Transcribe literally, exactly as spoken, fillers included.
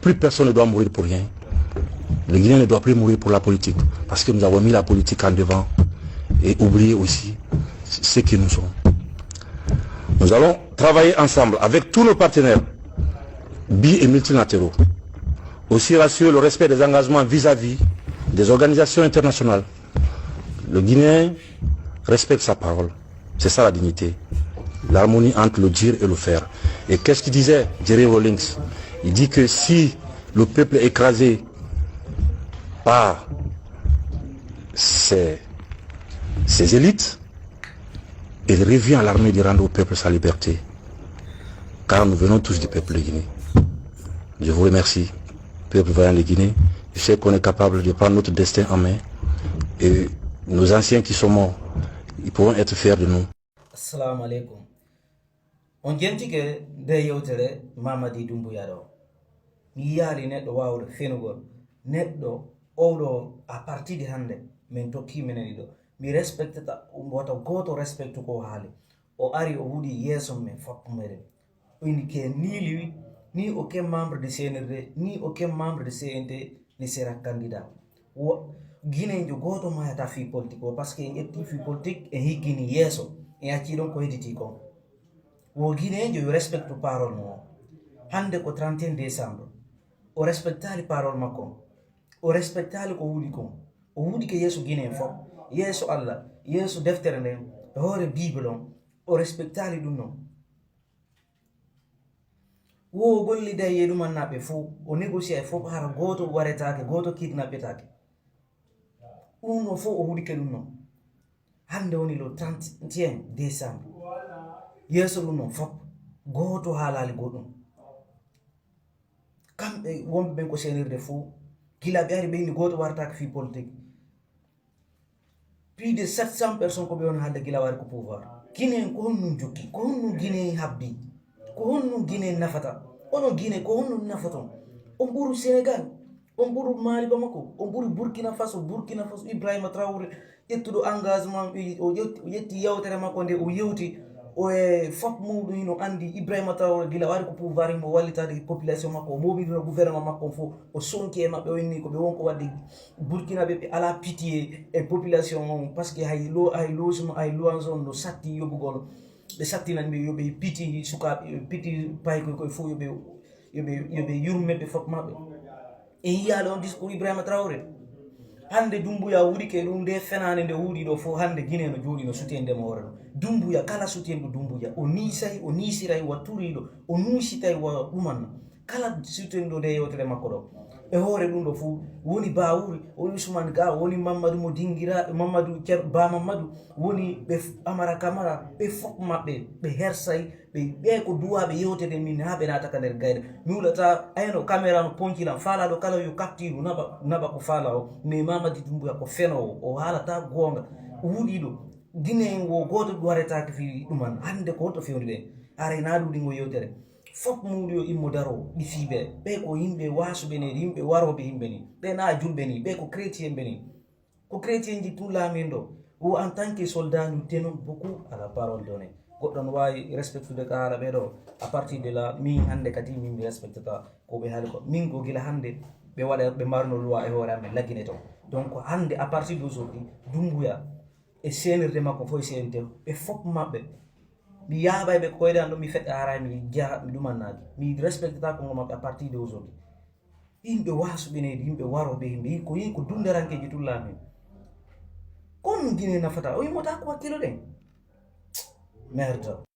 Plus personne ne doit mourir pour rien. Le Guinéen ne doit plus mourir pour la politique. Parce que nous avons mis la politique en devant et oublier aussi ce que nous sommes. Nous allons travailler ensemble avec tous nos partenaires bi et multilatéraux. Aussi rassurer le respect des engagements vis-à-vis des organisations internationales. Le Guinéen respecte sa parole. C'est ça la dignité. L'harmonie entre le dire et le faire. Et qu'est-ce qu'il disait, Jerry Rawlings? Il dit que si le peuple est écrasé par ses, ses élites, il revient à l'armée de rendre au peuple sa liberté. Car nous venons tous du peuple de Guinée. Je vous remercie, peuple vaillant de Guinée. Je sais qu'on est capable de prendre notre destin en main. Et nos anciens qui sont morts, ils pourront être fiers de nous. Assalamu aleykum. On jentike nde yewtere Mamadi Doumbouya ɗo. Mi yiyaali neɗɗo waawɗo fenugol. Neɗɗo owɗo a partidi hannde min tokki minen ɗiɗo. Mi respectata wota gooto respectu ko haali. O ari o wuɗi yeeso men foppu meɗen. Ini ke nili ni o ke membre de C N R D ni o ke membre de C N T ni sera candidat. Wo Guinejo gooto mayata fii politique o parce que en ƴetti fii politique en higgini yeeso en accii ɗon ko hedditi kon. Wo Guinejo yo respectu parole mo o. Hannde ko trente et un décembre. O respectali parole makko on. O respectali ko wuɗi kon. O wuɗike yeeso Guinée fof, yeeso Allah, yeeso deftere nden, e hoore Bible on. O respectali ɗum non. Wo o gollida e yeɗumannaaɓe fof, o négocier fof hara gooto waretaake, gooto kidnappetaake. Ɗum ɗo fof o huɗike ɗum noon. Hannde woni le trente et un décembre. Yeeso ɗum noon fof, gooto haalaali goɗɗum. Kamɓe wonɓe ɓen ko seenirde fof, gila ɓe ari ɓeyni gooto wartaaka fii politique. Plus de sept cent personnes ko ɓe woni haalde gila waari ko pouvoir. Guinée en ko honɗum jokki? Ko honɗum Guinée habdi? Ko honɗum Guinée nafata? Onon Guinée ko honɗum nafaton? On ɓuru Sénégal, on ɓuru Mali Bamako, on ɓuri Burkina Faso, Burkina Faso Ibrahima Traoré ƴettuɗo engagement o ƴetti yewtere makko nde o yewti o e fof muɗum hino anndi Ibrahima Traoré gila waari ko pouvoir himo wallitaade population makko o moɓidino gouvernement makko on fof o sonki e maɓɓe o inni ko ɓe wonko waɗde Burkina ɓe ɓe ala pitié e population on parce que hay lo hay logement hay loison no satti yoɓugol ɓe sattinani ɓe yo ɓe piti sukaaɓe yo piti paykoy koye fof yoɓe yoɓe yoɓe yurme ɓe fof maɓɓe en yiyaali on discours Ibrahima Traoré hannde Dumbuya wuɗike ɗum nde fenaande nde wuuɗi ɗo fof hannde Guinée no jooɗi no soutien ndema hoore ɗo Dumbuya kala soutien ɗo Dumbuya o niisay o niisiray wa turiiɗo o nuusitay wa ɗumanna kala soutien ɗo nde yewtere makko ɗo e hoore ɗum ɗo fof woni Bawuri woni Ousmane Ga woni Mamadou mo Dingira Mamadou Cer Ba Mamadou woni ɓe Amara Camara ɓe fof maɓɓe ɓe hersay ɓe ɓe ko duwaɓe yewtede min ha ɓe nataka nder gayna mi wulata ayno caméra no ponci lan falaɗo kala yo captiru naɓa naɓa ko fala o mais mamadi dumbuya ko fenowo o haalata gonga wuuɗiɗo guineyen wo goto waretake fi ɗuman hande ko honto fewduɗen aray na ɗuɗi ngo yewtere fof muɗi yo immo daro ɗi fiɓe ɓe ko yimɓe wasuɓe ni yimɓe waroɓe yimɓe ni ɓe na julɓe ni ɓe ko chrétien ɓe ni Ko chrétienji tout lamin ɗo, ou en tant que soldat nous tenons beaucoup à la parole donnée. Goɗɗo no wawi respectude ka haala ɓe ɗo, à partir de là min hande kadi min mi respectata ko ɓe haali ko min ko gila hande ɓe waɗa ɓe mbarno loi e hoore amen laggine ton. Donc hande à partir d'aujourd'hui Dumbuya e senirde makko fof e C N T ɓe fof maɓɓe mi yaaɓay ɓe ko koyɗe an ɗo mi feɗɗa haray mi jeeha mi ɗumannaki mi respectata kongo maɓɓe à partir de aujourd'hui. Yimɓe wasuɓe neydi yimɓe waroɓe yimɓe yi ko yi ko dundarankeji tullamin. Ko honɗum Guinée nafata o yimmota ko hakkilo ɗen. Merde.